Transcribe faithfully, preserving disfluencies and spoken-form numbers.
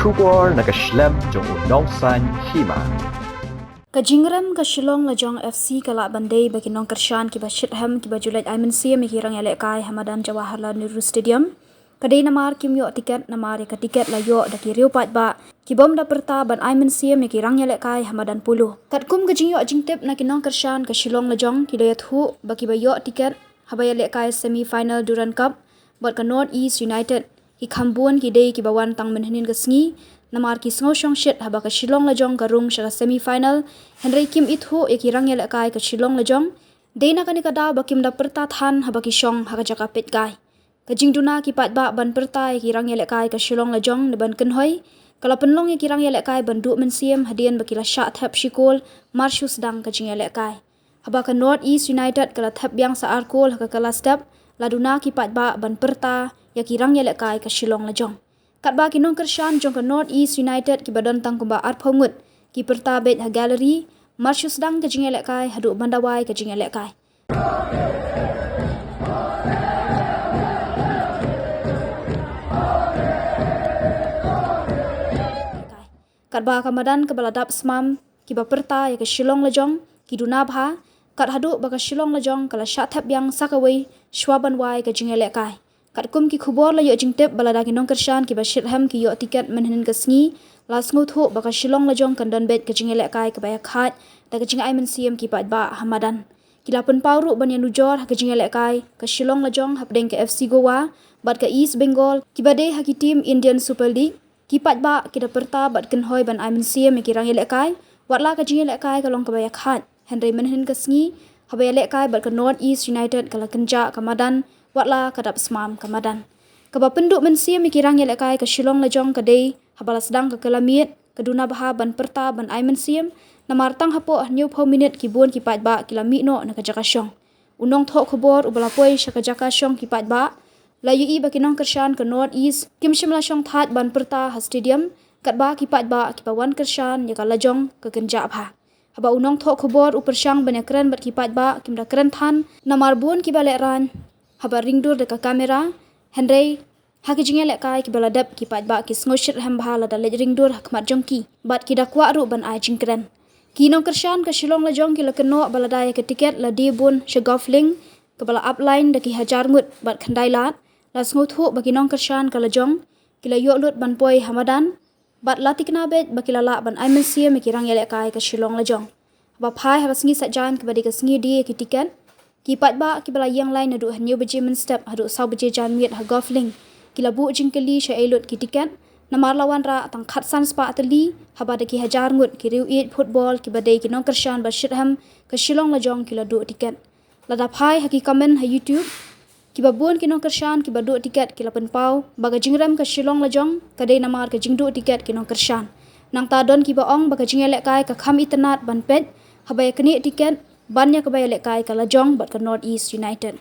Khubor na ka shlem jong u nongsan hima. Ka jingrem ka Shillong Lajong F C ka lah ban dei ba ki nongkyrshan kiba shitrhem kiba ju leit ai mynsiem ïa ki rangïalehkai ha madan Jawaharlal Nehru Stadium. Ka dei namar kim ïoh tiket namar ïa ka tiket la ïoh da ki riew paidbah ki bym da pyrta ban ai mynsiem ïa ki rangïalehkai ha madan polo. Katkum ka jingïoh jingtip na ki nongkyrshan ka Shillong Lajong ki da ïathuh ba kiba ïoh tiket haba ïalehkai semi final Durand Cup bad ka North East United ki kham bun ki dei kiba wan tang mynhynnin ka sngi, namar ki sngew shongshit haba ka Shillong Lajong ka rung sha ka semi final, hynrei kim ithuh ïa ki rangïalehkai ka Shillong Lajong. Dei na kane ka daw ba kim da pyrta than haba ki shong ha ka jaka peit kai. Ka jingduna ki paidbah ban pyrta ïa ki rangïalehkai ka Shillong Lajong ne ban kynhoi ka la pynlong ïa ki rangïalehkai ban duh mynsiem hadien ba ki la shah thep shikol mar shu sdang ka jingïalehkai. Haba ka North East United ka la thep biang sa ar kol ha ka kylla step, la duna ki paidbah ban pyrta ïa ki rangïalehkai ka Shillong Lajong. Katba ki nongkyrshan jong ka North East United kiba don tang kumba arphew ngut ki pyrta beit ha gallery mar shu sdang ka jingïalehkai haduh ban da wai ka jingïalehkai. Katba ka madan kaba la dap smam kiba pyrta ïa ka Shillong Lajong ki duna bha, kat haduh ba ka Shillong Lajong ka la shah thep biang sa kawei shuwa ban wai ka jingïalehkai. Katkum ki khubor la ïoh jingtip ba lada ki nongkyrshan kiba shitrhem ki ïoh tiket mynhynnin ka sngi, la sngewthuh ba ka Shillong Lajong kan don beit ka jingïalehkai kaba ïakhaid da ka jingai mynsiem ki paidbah ha madan. Ki la pynpaw ruh ban ïanujor ha ka jingïalehkai ka Shillong Lajong hapdeng ka F C Goa bad ka East Bengal kiba dei ha ki tim Indian Super League. Ki paidbah ki da pyrta bad kynhoi ban ai mynsiem ïa ki rangïalehkai, watla ka jingïalehkai ka long kaba ïakhaid, hynrei mynhynnin ka sngi haba ïalehkai bad ka North East United ka la kynjah ka madan, watla ka dap smam ka madan. Kaba pynduh mynsiem ïa ki rangïalehkai ka Shillong Lajong ka dei haba la sdang ka kylla miet, ka duna bha ban pyrta ban ai mynsiem, namar tang hapoh hynñiewphew minit ki bun ki paidbah ki la mih noh na ka jaka shong. U nongthoh khubor uba la poi sha ka jaka shong ki paidbah la ïohi ba ki nongkyrshan ka North East kim shym la shong thait ban pyrta ha stadium, katba ki paidbah kiba wan kyrshan ïa ka Lajong ka kynjah bha. Haba u nongthoh khubor u pyrshang ban ïakren bad ki paidbah kim da kren than namar bun kiba lehraiñ haba ringdur da ka kamera, hynrei ha ki jingïalehkai kiba la dep ki paidbah ki sngew shitrhem bha lada leit ringdur ha khmat jong ki bad ki da kwah ruh ban ai jingkren. Ki nongkyrshan ka Shillong Lajong ki la kynnoh ba lada ïa ka tiket la die bun sha Golf Link kaba la ap line da ki hajar ngut bad khyndai lad, la sngewthuh ba ki nongkyrshan ka Lajong ki la ïoh lut ban poi ha madan bad la thikna beit ba ki la lah ban ai mynsiem ïa ki rangïalehkai ka Shillong Lajong. Haba phai ha ka sngi Saitjaiñ kaba dei ka sngi die ïa ki tiket, ki paidbah kiba la ïeng line naduh hynñiew baje mynstep haduh saw baje janmiet ha Golf Link ki la buh jingkylli sha ei lut ki tiket, namar la wanrah tang khatsan spah tylli, haba da ki hajar ngut ki riew ïeit football kiba dei ki nongkyrshan ba shitrhem ka Shillong Lajong ki la duh tiket. Lada phai ha ki comment ha YouTube, kiba bun ki nongkyrshan kiba duh tiket ki la pynpaw ba ka jingrem ka Shillong Lajong ka dei namar ka jingduh tiket ki nongkyrshan. Nangta don kiba ong ba ka jingïalehkai ka kham itynnad ban peit haba ïaknieh tiket ban ïa kaba ïalehkai ka Lajong bad ka North East United.